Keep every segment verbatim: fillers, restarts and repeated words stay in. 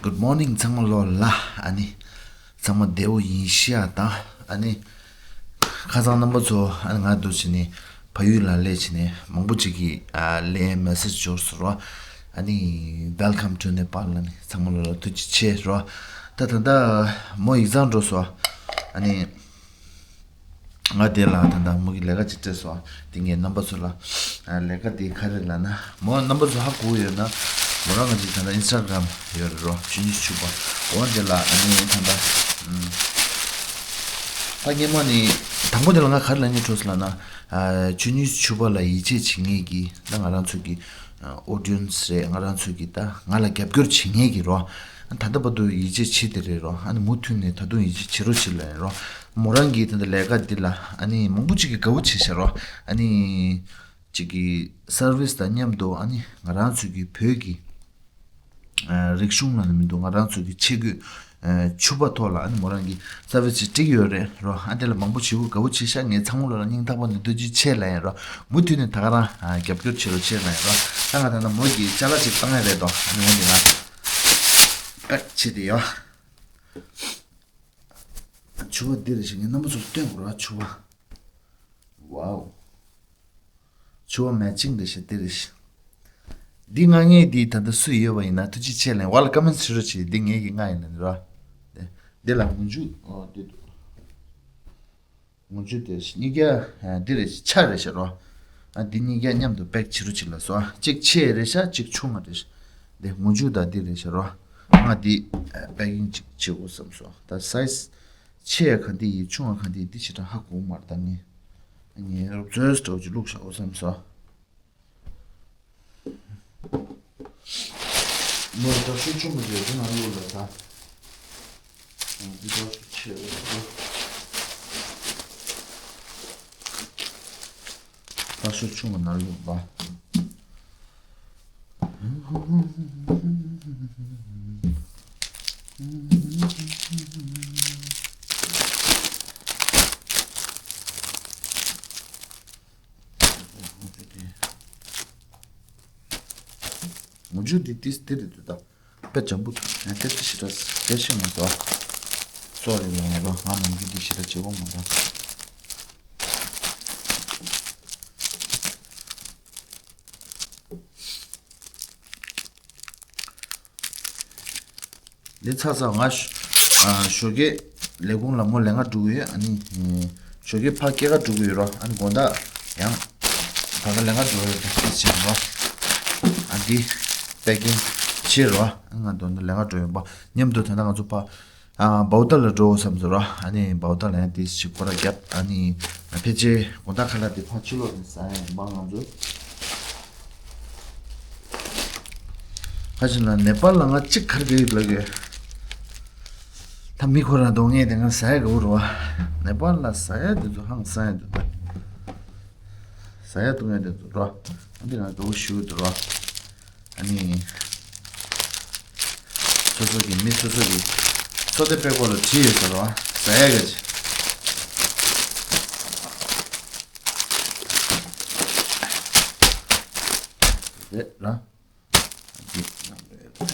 Good morning ཚང་མ་ལོ་ལ། ཨ་ནི་ཚང་མ་བདེ་པོ་ཡིན་ཤག་དང་། ཨ་ནི་ཁ་སང་རྣམ་པ་ཚོ། ཨ་ནི་ང་འདུག་བྱས་ནས་ཕ་ཡུལ་ལ་སླེབས་བྱས་ནས་མང་པོ་ཅིག་གིས་ཨ་ལན་མེ་སེ་ཇི་འབྱོར་སོང་རོ། ཨ་ནི་Welcome to Nepal ལབ་ནས་ཚང་མ་ལོ་ལ་ཐུགས་རྗེ་ཆེ་རོ། ད་ད་ལྟ་མོ་ཡིག་ཚང་འགྲོ་སོང་། ཨ་ནི། ང་དེ་ལ་ད་ལྟ་མོ་གི་ལས་ཀ་ཅིག་སྤྲད་སོང་། དེ་ངས་རྣམ་པ་ཚོ་ལ་ཨ་ལས་ཀ་དེ་ག་རེ་ལབ་ན། མོ་རྣམ་པ་ཚོ་ཧ་གོ་ཡོད་ན། མོ་རང་ང་ཅིག་ད་ལྟ་Instagram ཡོད་རེད་རོ། ཆོས་ཉིད་ཕྱུ་པ། འོ་དེ་ལ་ཨ་ནི་ད་ལྟ་ཨམ། ད་སྔོན་མ་ནི་དང་པོ་དེ་ལ་ང་ག་རེ་ལབ་སྙིང་བྲོ་སོང་ལབ་ན། ཨ་ཆོས་ཉིད་ཕྱུ་པ་ལ་ཡིད་ཆེས་བྱེད་མཁན་གྱི་ད་ང་རང་ཚོ་གི་ཨ་audience རེད། ང་རང་ཚོ་གི་ད་ང་ལ་རྒྱབ་སྐྱོར་བྱེད་མཁན་གྱི་རོ། ད་ལྟ་བར་དུ་ཡིད་ཆེས་བྱེད་དེ་རེད་རོ། ཨ་ནི་མུ་མཐུད་ནས་ད་དུང་ཡིད་ཆེས་བྱེད་རོགས་བྱེད་ལབ་ཡིན་རོ། མོ་རང་གིས་ད་ལྟ་ལས་ཀ་འདི་ལ་ཨ་ནི་མང་པོ་ཅིག་གིས་དགའ་པོ་བྱས་ཤག་རོ། ཨ་ནི་ཅིག་གི་service དང་མཉམ་དུ་ཨ་ནི་ང་རང་ཚོ་གི་བོད་ཀྱི་ཨ་རིག་གཞུང་ལ་ནི་མི་འདུག་ང་རང་ཚོ་གི་ཆས་གོས་ཨ་ཕྱུ་པ་ཐོག་ལ་ཨ་ནི་མོ་རང་གིས་service ཅིག་སྤྲད་ཀྱི་ཡོད་རེད་རོ། ཨ་དེ་ལ་མང་པོ་བྱེད་དགོས་དགའ་པོ་བྱས་ཤག་ངས་ཚང་མ་ལོ་ལ་སྙིང་ཐག་པ་ནས་ཐུགས་རྗེ་ཆེ་ལབ་ཡིན་རོ། མུ་མཐུད་ནས་ད་ག་རང་ཨ་རྒྱབ་སྐྱོར་བྱེད་རོགས་བྱེད་ལབ་ཡིན་རོ། ད་ང་ད་ལྟ་མོ་གི་ཅ་ལག་ཅིག་བཏང་ཡ་རེད་དོ། ཨ་ནི་འོ་འདི་ང་pack བྱེད་དེ་ཡོད། ཕྱུ་པ་འདི་རེད་ཤག་ངས་རྣམ་པ་ཚོར་སྟོན་དགོས་ར། ཕྱུ་པ། Wow ཕྱུ་པ་matching རེད་ཤག་འདི་རེད་ཤག་འདི་མངགས་མཁན་འདི་ད་ལྟ་སུ་ཡོད་པ་ཡིན་ན་ཐུགས་རྗེ་ཆེ་ལབ་ཡིན། ཝ་ལ་comment བྱེད་རོགས་བྱེད། འདི་ངེད་ཀྱིས་མངགས་ཡིན་ན་ར། འདི་ལ་མུ་མཇུག་ཨོ་འདི་འདུག་མུ་མཇུག་དེ་གཉིས་ཀ་ཨ་འདི་རེད། ཆ་རེད་ཤག་རོ། ཨ་འདི་གཉིས་ཀ་མཉམ་དུ་pack བྱེད་རོགས་བྱེད་ལབ་སོང་། ཨ་གཅིག་ཆེ་རེད་ཤག་གཅིག་ཆུང་བ་རེད་ཤག་འདི་མུ་མཇུག་དང་འདི་རེད་ཤག་རོ། ང་འདི་ཨ་packing ཅིག་བྱེད་དགོས་བསམ་སོང་། ད་size ཆེ་ཡ་ག་འདི་ཡིན། ཆུང་བ་ག་འདི་འདི་ཞེ་དྲག་ཧ་གོ་མ་རེད། ད་ངས་ངས་རོབ་ཙོས་འདྲ་བོ་ཅིག་བླུགས་བཞག་དགོས་བསམ་སོང་། མོ་ད་ཤོག་ཆུང་བ་རེད། འདི་ནང་བླུགས་ལ་ད། འདི་ད་ཤོག་ཆེ་བ་རེད། ད་ཤོག་ཆུང་བ་ནང་བླུགས་པ། མུ་མཇུག་འདི་ཏིས་ཏི་རེད་འདུག་ད། དཔེ་འཇམ་པོ་འདུག་ངས་ཏེ་ཏི་ཞེ་དྲག་སྐད་ཤེས་མ་གཏོགས། སོ་རེད་ལ་ཡིན་རོ། ང་ནང་གི་འདི་ཞེ་དྲག་བྱེད་དགོས་མ་རེད། འདི་ཚ་ཚ་ང་ཞོ་ཨ་ཞོགས་ཀས་ལས་ཁུངས་ལ་མོ་ལས་ཀ་འགྲོ་གི་ཡོད། ཨ་ནི་ཞོགས་ཀས་ཕར་སྐྱེལ་ག་འགྲོ་གི་ཡོད་རོ། ཨ་ནི་དགོང་དག་ཡང་ད་ལྟ་ལས་ཀ་འགྲོ་ཡོད་པ་ཤེས་བྱས་རོ། ཨ་འདི་packing བྱེད་རོ། ཨ་ང་དགོང་དག་ལས་ཀ་འགྲོ་ཡོད་པ། མཉམ་དུ་ད་ལྟ་ང་ཚོ་ཕར་ཨ་བའོ་ཏ་ལ་འགྲོ་བསམ་སོང་རོ། ཨ་ནི་བའོ་ཏ་ལ་ཡང་དེ་ཞིག་ཁོ་ར་རྒྱབ། ཨ་ནི་ཕལ་ཆེར་དགོང་དག་ཁ་ལག་དེ་ཕར་ཕྱི་ལོགས་ནས་ཟ་ཡ་ཡིན་པ་ང་ཚོ། ཁ་ཅིག་ལ་ནེ་པཱལ་ལ་ང་གཅིག་ག་རེ་ཡོད་ལབ་ཡོད། ད་མི་ཁོ་རང་གདོང་ངས་དེ་སྔ་ཟ་ཡ་དགའ་པོ་རེད་བ། ནེ་པཱལ་ལ་ཟ་ཡ་དེ་ཚོ་ཧང་སང་ཡ་འདུག་ད། ཟ་ཡ་བཏུང་ཡ་དེ་ཚོ་རོ། ཨ་འདི་ང་དགའ་པོ་ཞེ་པོ་འདུག་རོ། ཨ་ནི། སོ་སོ་གི་མི་སོ་སོ་གི་ཚོ་སྡེ་དཔེ་ཁོ་ལ་བྲིས་ཡོད་ཟེར་རོ། ཟ་ཡ་ག་ཅི། རེད་ར། འདི་ནང་ལ་ཡོད།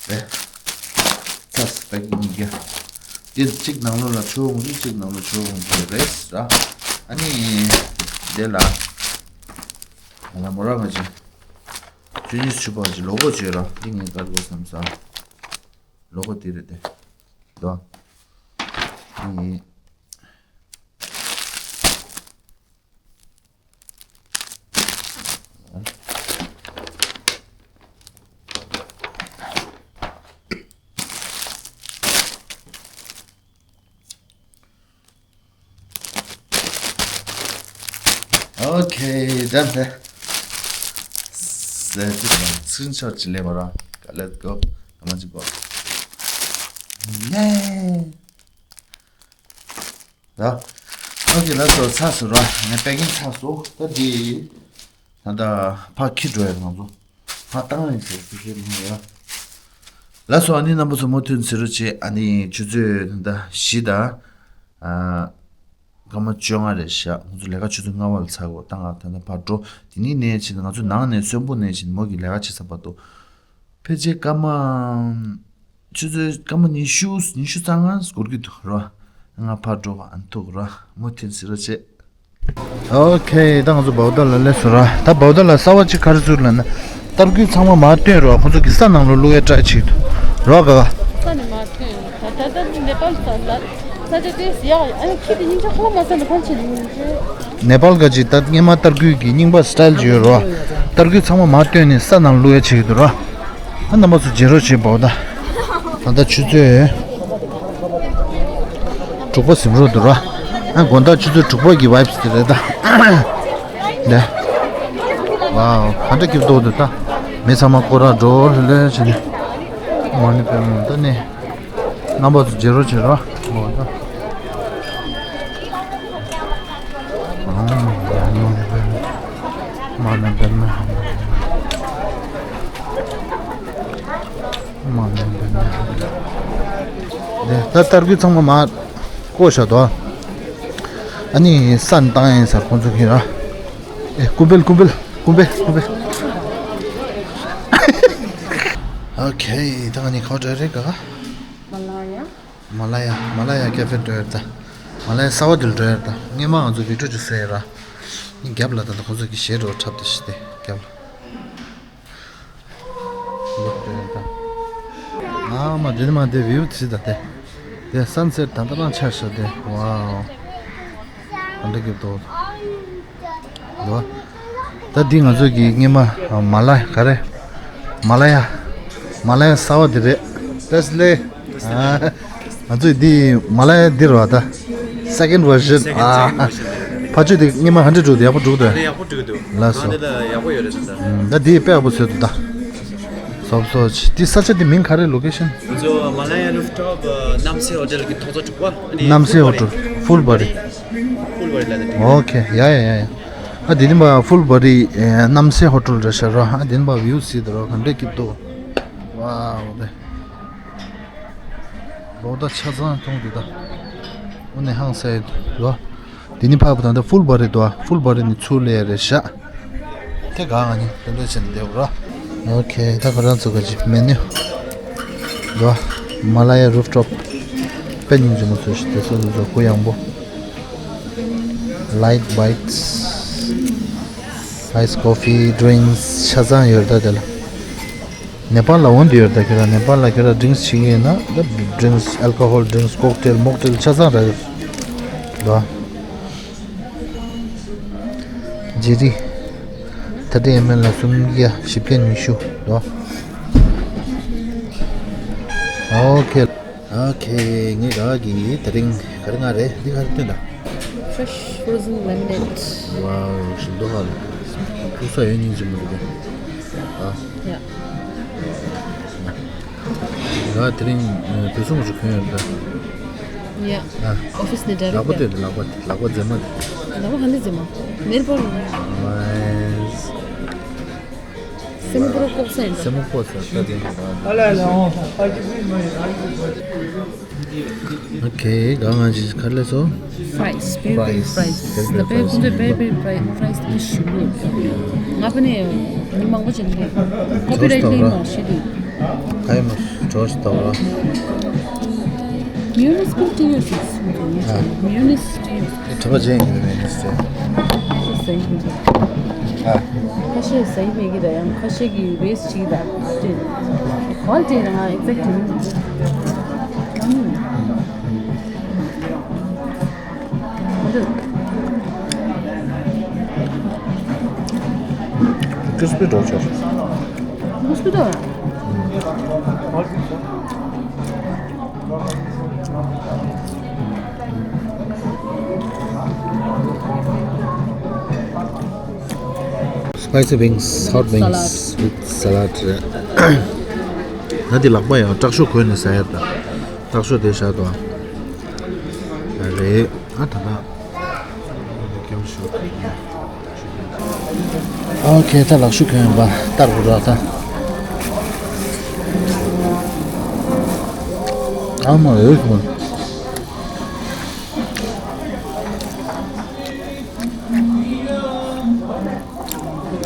རེད། ཚ་སི་པེག་གཉིས་ཀ་འདི་གཅིག་ནང་ལོགས་ལ་ཆུ་བོ་ངོ་གཅིག་ནང་ལོགས་ཆུ་བོ་ངོ་གཅིག་རེད་ར། ཨ་ནི་འདི་ལ་ང་ལ་མོ་རང་ང་ཅི་ཆུ་ཉིས་ཆུ་པ་ཅི་ལོ་གོ་བྱོས་ར། འདི་ངས་གར་གོ་བསམ་ས་ལོ་གོ་འདི་རེད་དེ། དོ། ཨ་ནི། Okay, done. Let's go. Come on, go. Yeah. ད། ཨོ་ཁེ་ལགས་སོ། ཚར་སོང་ར། ངས་པེག་གིང་ཚར་སོང་། ད་འདི་ད་ལྟ་ཕར་འཁྱེར་འགྲོ་ཡ་ང་ཚོ་ཕར་བཏང་ཡིན་ཟེར་དུས་ཁྱེད་མི་ཡ། ལགས་སོ། ཨ་ནི་རྣམ་པ་ཚོ་མུ་མཐུད་ཟེར་རོགས་བྱེད། ཨ་ནི་ཆུ་ཚོད་ད་བཞི་དང་། ཨ། སྐར་མ་བཅོ་ལྔ་རེད་ཤག་ཁོང་ཚོ་ལས་ཀ་ཆུ་ཚོད་ལྔ་པ་ལ་ཚར་གོ། ད་ང་ད་ལྟ་ཕར་འགྲོ། དེ་ནས་ནས་ཕྱིན་ང་ཚོ་ནང་ནས་གསོན་པོ་ནས་ཕྱིན་མོ་གི་ལས་ཀ་བྱེད་ས་བར་དུ། ཕལ་ཆེར་སྐར་མ། ཆུ་ཚོད་སྐར་མ་ཉི་ཤུ་ཉི་ཤུ་རྩ་ལྔ་འགོར་གྱི་འདུག་རོ། ང་ཕར་འགྲོ་བ་ཨ་ཐུག་རོ། མུ་མཐུད་ཟེར་རོགས་བྱེད། ཨོ་ཁེ། ད་ང་ཚོ་བའུ་ཏ་ལ་སླེབས་སོང་ར། ད་བའུ་ཏ་ལ་གསར་པ་གཅིག་ག་རེ་ཚུར་ལབ་ན། ཏར་སྐུད་ཚང་མ་མར་བཏོན་རོགས། ཁོ་ཚོ་གི་ས་ནང་ལོ་བླུག་ཡ་ཊ་རའེ་བྱེད་ཀྱི་འདུག་རོགས་ག་ག་ས་ནས་མར་བཏོན། ད་ད་ད་ནེ་པཱལ་ས་ལ་ས་ཆ་དེ་ཡག་ཨ་ནི་ཁྱི་དེ་སྙིང་རྗེ་ཁ་ལ་མ་ཟ་ནས་ཕན་ཆེ་ནི་མི་འདྲ། ནེ་པཱལ་ག་ཅིག་ད་སྔས་མ་ཏར་སྐུད་ཀྱི་རྙིང་པ་སི་ཊལ་ཅིག་ཡོད་རོགས། ཏར་སྐུད་ཚང་མ་མར་བཏོན་ནས་ས་ནང་བླུག་ཡ་བྱེད་ཀྱི་འདུག་རོགས། ཨ་རྣམ་པ་ཚོ་མཇལ་རོགས་བྱེད་བའུ་ཏ། ད་ལྟ་ཆུ་ཚོད་དྲུག་པ་ཟིན་རོགས་འདུག་ར། ཨ་དགོང་དག་ཆུ་ཚོད་དྲུག་པ་གི་ཝའིབ་སི་དེ་རེད་ད། ལེ། ཝའོ། ག་འདྲ་སྐྱིད་པོ་འདུག་ད། མི་ཚང་མ་སྐོར་ར་འགྲོ་ལེ་ལེ་བྱས་ནས། མ་ཎི་པདྨ་ད་ནི། རྣམ་པ་ཚོ་མཇལ་རོགས་བྱེད་རོགས། འོ་ད། མ་ཎི་པདྨ། མ་ཎི་པདྨ། དེ་ད་ཏར་སྐུད་ཚང་མ་མར་བཀོག་བཞག་འདུག་ཨ་ནི་ས་ནས་བཏང་ཡིན་ཟེར་ཁོང་ཚོ་གིས་ར། ཨེ་ཀུམ་བེལ་ཀུམ་བེལ་ཀུམ་བེལ་ཀུམ་བེལ། ཨོ་ཁེ། ད་ང་གཉིས་ག་པར་འགྲོ་ཡ་རེད་ག་ག་མ་ལ་ཡ། མ་ལ་ཡ། མ་ལ་ཡ་ཀེ་ཧྥེ་འགྲོ་ཡ་རེད་ད། མ་ལ་ཡ་གསར་པ་དེ་ལ་འགྲོ་ཡ་རེད་ད། སྔས་མ་ང་ཚོ་བི་ཌིའོ་ཅིག་བཟོས་ཡོད་ར། རྒྱབ་ལ་ད་ལྟ་ཁོང་ཚོ་གི་གཞས་འགྲོ་འཁྲབ་དེ་ཤི་དེ་རྒྱབ་ལ། འགྲོ་ཡ་རེད་ད། ཨ་མ་དེ་ནི་མ་དེ་བིའུ་དེ་ད་དེ། དེ་སན་སེཊ་ད་ལྟ་རང་ཆགས་ཤག་དེ། ཝའོ། ག་འདྲ་སྐྱིད་པོ་འདུག་ལོ། ད་འདི་ང་ཚོ་གི་སྔས་མ་མ་ལ་ག་རེ། མ་ལ་ཡ། མ་ལ་ཡ་གསར་པ་འདི་རེད། བཀྲ་ཤིས་བདེ་ལེགས། ང་ཚོས་འདི་མ་ལ་ཡ་འདི་རེད་བ་ད། སེ་ཀེན་ཌི་ཝར་ཤན། ཨ། ཕ་ཆོས་འདི་སྔས་མ་ག་འདྲ་འགྲོ་འདུག་ཡག་པོ་འགྲོ་འདུག་ཡག་པོ་འགྲོ་འདུག་ལགས་སོ། ཡག་པོ་ཡོད་རེད་ད། ད་འདི་དཔེ་ཡག་པོ་བཟོས་འདུག་ད། སོབ་སོབ་ཅིག་འདི་ས་ཆ་འདི་མིང་ག་རེ་ལོ་ཀེ་ཤན། ང་ཚོ་མ་ལ་ཡ་རུབ་ཊོབ་གནམ་སའི་ཧོ་ཊེལ་གྱི་ཐོག་རྩེག་དྲུག་པ། རྣམ་སྲས་ཧོ་ཊེལ། ཧྥུལ་བ་རི། ཧྥུལ་བ་རི་ལ་དེ། ཨོ་ཁེ། ཡ་ཡ་ཡ་ཡ། ཨ་དེ་ནི་མ་ཧྥུལ་བ་རི་རྣམ་སྲས་ཧོ་ཊེལ་རེད་ཤག་ར། ཨ་དེ་ནི་མ་བིའུ་སི་དེ་ར་ག་འདྲ་སྐྱིད་པོ་འདུག་ཝའོ་དེ། ལོ་ད་ཆ་ཚང་མཐོང་འདུག་ད། དངོས་གནས་ཧང་སངས་ཡོད་ལོ། དེ་ནི་ཕ་བུ་ད་ལྟ་ཧྥུལ་བ་རི་འདུག་ཧྥུལ་བ་རི་ནི་ཚུར་ལས་རེད་ཤག་དེ་ག་ང་གཉིས་དེ་འདྲ་བྱས་ནས་བསྡད་ར། ཨོ་ཁེ། ད་ཁོ་རང་ཚོ་ག་ཅིག་མེ་ནུ། འདུག་མ་ལ་ཡ་རུབ་ཊོབ། དཔེ་སྙིང་རྗེ་མོ་བཟོས་ཤག་དེ་སོ་སོ་སོ་གུ་ཡངས་པོ། ལའིཊ་བའིཊ། ཨའི་སི་ཀོ་ཕི། ཌི་རིང་ཀི་སི་ཆ་ཚང་ཡོད་རེད་ད་དེ་ལ། ནེ་པཱལ་ལ་འོང་དུས་ཡོད་རེད་ད་ཁྱོད་རང་། ནེ་པཱལ་ལ་ཁྱོད་རང་ཌི་རིང་ཀི་སི་བྱེད་ཀྱི་ཡིན་ན་ད་ཌི་རིང་ཀི་སི། ཨལ་ཀོ་ཧོལ་ཌི་རིང་ཀི་སི། ཀོག་ཊེལ་མོག་ཊེལ་ཆ་ཚང་རག་གི་རེད་ད། ཇི་རི། ཐར་ཊི་ཨེམ་ཨེལ་ལ་སུམ་བརྒྱ། བཞི་བརྒྱ་ཉི་ཤུ་ད། ཨོ་ཁེ། ཨོ་ཁེ། ངས་ག་གི་དེ་རིང་ག་རེ་ང་རེད། འདི་ག་རེ་སྟོན་ད། Fresh frozen lemonade. ཝའོ། ཞིམ་མདོག་ཁ་ལ། ཕུག་ས་ཡོད་སྙིང་རྗེ་མོ་འདུག་གས། ཨ། Yeah. ང་དེ་རིང་བོད་སོང་རུ་གོན་ཡོད་འདྲ། Yeah. ཨ། ཨོ་ཕིས་ནས་ཌའི་རེག་ལག་པ་ཏེ། དེ་ལག་པ་ལག་པ་རྫེས་མ་དེ། ལག་པ་ག་འདྲ་རྫེས་མ། ནེལ་པོ་ལིཤ། ནའིས། སེན་མོ་པོ་ར་ཀོག་ས་ཡིན་ད། སེན་མོ་ཀོག་ས་ད་དེ། ཨོ་ཁེ། ག་ང་ཅི་ག་རེ་ལབ་སོང་། Fries, peri peri fries. Peri peri fries. The peri peri fries. Fries དེ་ཞིམ་པོ་འདུག་ང་པ་ནས་མི་མང་པོ་བྱེད་འདུག་ཀོ་པི་རའིཊ་ལེན་མ་ཤེས་འདུག་ག་ཡི་མོ་ཇོ་ཞིག་ལྟ་བ། མེ་ཡོ་ནེས་ཀུན་ཏི་ཡོ་སི། མེ་ཡོ་ནེས་ཏི་ཡོ་སི། ཁྲ་པ་ཅན་ཡིན་མེ་ཡོ་ནེས་ཏི། ཁ་ཤས་ཟ་ཡི་མི་འདུག་ཨ། ཁ་ཤས་ཟ་ཡི་མེད་ཀི་ད། ཡང་ཁ་ཤས་ཀྱིས་ཝེ་སི་ཊི་བྱེད་ཀི་ད། ཀོ་ལི་ཊི་ང་ཨེག་ཛེག་ཊི་མི་འདུག་ཀྲིས་པི་འགྲོ་ཆོག་ཀྲིས་པི་འདུག Spicy wings, hot wings with salad. ང་འདི་ལག་པ་ཡང་དྲག་ཤོས་གོན་ནས་ཟ་ཡ་ད། དྲག་ཤོས་དེ་བཞག་དང་། རེད། ཨ་ད་ད། ཨོ་ཁེ། ད་ལག་ཤུ་གོན་པ་ལྟར་བུ་ར་ད། ཨ་མ་ཡོད་སོང་།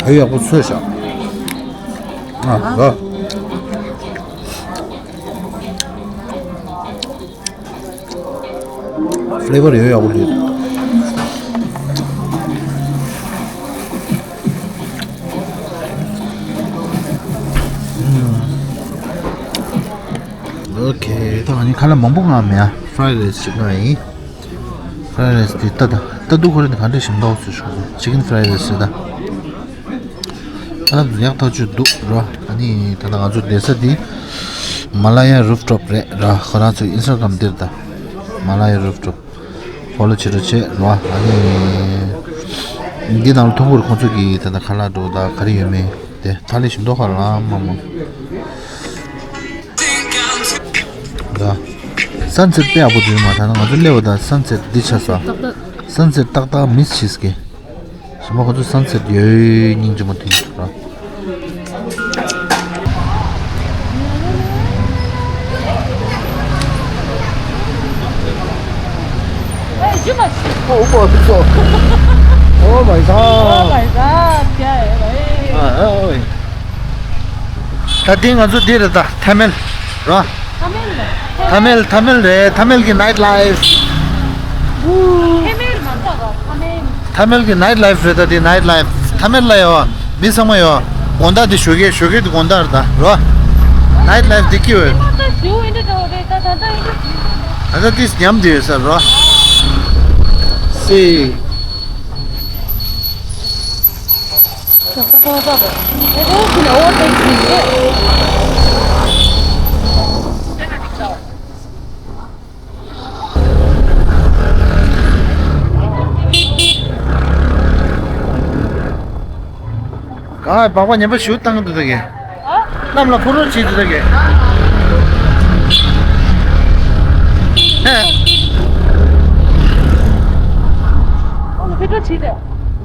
ཨ་ཡག་པོ་ཚོས་ཤག་ཨ་ལ། ཕི་ལེ་བར་ཡོད་ཡག་པོ་རེད། ཨོ་ཁེ། ད་ང་གཉིས་ཁ་ལག་མང་པོ་མངགས་མེད་ཨ། ཕ་རའེ་རའེ་སི་ཅིག་མངགས་ཡིན། ཕ་རའེ་རའེ་སི་དེ་ལྟ་ད་ལྟ་འདུག་ཁོ་རེ་ནི་ག་འདྲ་ཞིམ་འདུག་ཟེར་ཞུ། ཅི་ཀན་ཕ་རའེ་རའེ་སི་རེད་ད། ཨ་ལ་ཡག་ཐག་ཆོད་འདུག་ར། ཨ་ནི་ད་ལྟ་ང་ཚོ་བསྡད་ས་འདི་མ་ལ་ཡ་རུབ་ཊོབ་རེད་ར། ཁོ་རང་ཚོའི་ཨིན་སི་ཊ་གྷ་རམ་འདིར་ད་མ་ལ་ཡ་རུབ་ཊོབ་ཕོ་ལོ་བྱེད་རོགས་བྱེད་ར། ཨ་ནི་འདི་ནང་ལ་ཐུག་གོ་ར། ཁོང་ཚོ་གི་ད་ལྟ་ཁ་ལག་འགྲོ་ད་ག་རེ་ཡོད་མེད་དེ་ཐ་ལི་ཞིམ་མདོག་ཁ་ལ་མ་མོ། ད་སན་སེ་ཊི་དཔེ་ཡག་པོ་འདུག་མ། ད་ནང་ང་ཚོ་སླེབས་པ་ད་སན་སེ་ཊི་འདི་ཆགས་སོང་། སན་སེ་ཊི་ཏག་ཏག་མིས་བྱེད་ཀྱི། ཞིམ་པོ་ཁོ་ཚོ་སན་སེ་ཊི་ཡོད་སྙིང་རྗེ་མོ་དེ་ར། Oh my god. Oh my god. ད་དེ་ང་ཚོ་འདི་རེད་ད། ཐ་མལ་ར། ཐ་མལ་ཐ་མལ་རེད། ཐ་མལ་གྱི་ནའིཊ་ལའིཕ། ཐ་མལ་གྱི་ནའིཊ་ལའིཕ་རེད་ད། དེ་ནའིཊ་ལའིཕ། ཐ་མལ་ལ་ཡོད། མི་ཚང་མ་ཡོད། དགོང་དག་དེ་ཞོགས་ཀས་ཞོགས་ཀས་དེ་དགོང་དག་རེད་ད་ར། ནའིཊ་ལའིཕ་དེ་སྐྱིད་པོ་ཡོད། ད་ལྟ་དེ་ཉམས་བསྡད་ཡོད་ས་ར། སི། ག་སྦག་སྦག་ཉན་པ་ཞུ་བཏང་གི་འདུག་ད་གས། གནམ་ལ་འཕུར་རོགས་བྱེད་འདུག་ད་གས།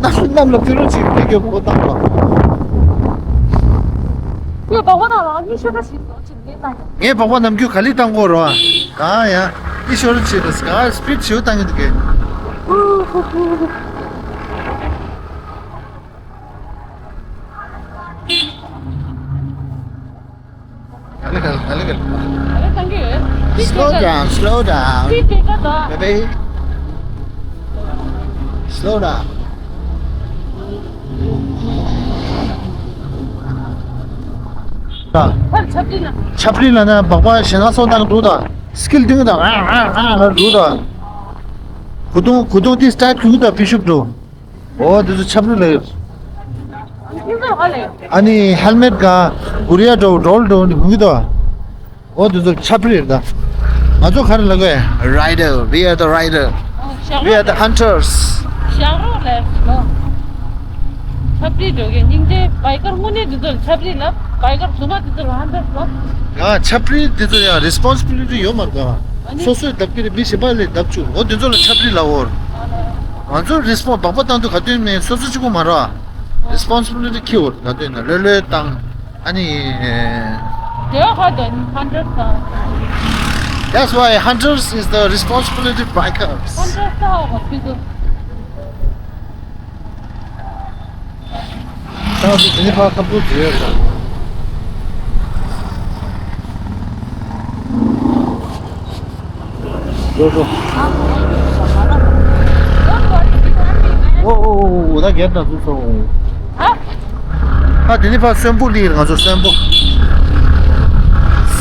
གནམ་གནམ་ལ་འཕུར་རོགས་བྱེད་འདུག་ད་གས། ཁོ་བཏང་བ། ངས་སྦག་སྦག་ནམ་རྒྱུན་ག་ལེར་བཏང་གོ་རོ། ག་ཡ། འདི་ཤོར་བྱེད་དུས་ག་སི་པིཌ་ཞེ་པོ་བཏང་གི་འདུག་གས། ག་ལེ་ག་ལེ་ག་ལེ་ག་ལེ། Slow down, slow down, baby. Slow down. ཆབ་རི་ལ་ན་སྦག་སྦག་ཞེད་སྣང་སོགས་བཏང་འདུག་ད། སི་ཀིལ་བཏང་ད། ཨ་ཨ་ཨ་ཨ་འདུག་ད། གོས་ཐུང་གོས་ཐུང་དེ་སི་ཊའིཊ་གྱོན་གྱི་ད། ཕི་ཤུབ་འགྲོ། ཨོ་དེ་ཚོ་ཆབ་རི་ལ་ཡོད། ཨ་ནི་ཧེལ་མེཊ་ག་གུ་རི་ཡ་འགྲོ་ཌོལ་འགྲོ་ནི་གྱོན་གྱི་ད། ཨོ་དེ་ཚོ་ཆབ་རི་རེད་ད། ང་ཚོ་ག་རེ་ལབ་དགོས། Rider, we are the rider, we are the hunters. ཞག་རོགས་ལས་ལོ། ཆབ་རི་འགྲོ་གི་སྙིང་རྗེ། བའི་ཀར་དངོས་གནས་འདི་ཚོ་ལ་ཆབ་རི་ལབ། བའི་ཀར་རྫུན་མ་འདི་ཚོ་ལ་ཧན་ཏར་ལབ། ཡང་ཆབ་རི་འདི་ཚོ་ཡང་རི་སི་པོན་སི་བི་ལི་ཊི་ཡོད་མ་རེད་ད། ཨ་ནི། སོ་སོས་ལྡབ་ཀྱི་རེད། མི་གཞན་པ་ལས་ལྡབ་བཅུག་འོ་དེ་ཚོ་ལ་ཆབ་རི་ལབ་འོ། ང་ཚོ་རི་སི་པོན་སི་སྦག་སྦག་བཏང་དུས་ག་དུས་ནས་སོ་སོ་གཅིག་པོ་མ་རེད། རི་སི་པོན་སི་བི་ལི་ཊི་འཁྱེར་འོ། ག་དུས་ནས་ལྷོད་ལྷོད་བཏང་། ཨ་ནི། དེ་ཧ་དོན་ཧན་ཏར་དང་། That's why hunters is the responsibility bikers. ཧན་ཏར་ས་ཧ་གོ་ཕི་ཏུ། ད་དེ་ནི་ཕར་ཁ་པོ་དེ་ཡོད་ད། འགྲོ་འགྲོ། ཨོ་ཨོ་ཨོ་ཨོ། ད་གེར་ད་ཚུར་སོང་། ཨ་དེ་ནི་ཕར་གསོན་པོ་ལི་ང་ཚོ་གསོན་པོ།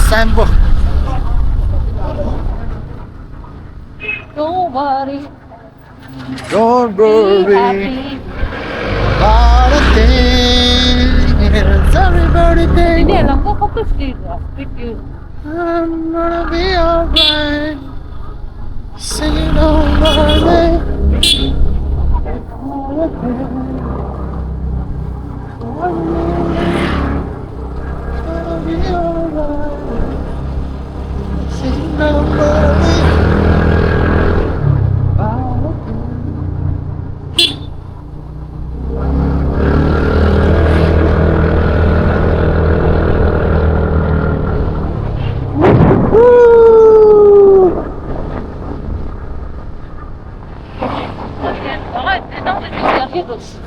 གསོན་པོ། Don't worry. Don't worry. Not a thing. Everybody think. དེ་ནས་ལམ་ཁ་ཁོག་ཏུ་སྲིད་ར་སྲིད་ཀྱི། I'm gonna be alright. Singing don't worry. Not a thing.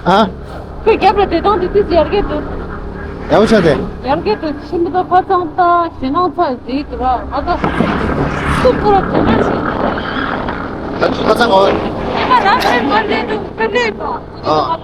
ཨ། ཁོས་རྒྱབ་ལ་བསྡད་སྟངས་དེ་ཏིས་ཡར་རྒྱས་འདུག་ཡག་པོ་ཆགས་ཏེ། ཡར་རྒྱས་འདུག་ཤིན་ཏུ་ད་ཕ་ཚང་ད་ཞེ་ནང་ཚ་ཟིག་འདུག་ར། ང་ད་སུ་ཁོ་ར་དེ་འདྲ་ཞིག་ད་ཕ་ཚང་གོ། ང་རང་ཚེ་མ་ལས་འདུག་ཕེབས་ལས་དང་། ཨ།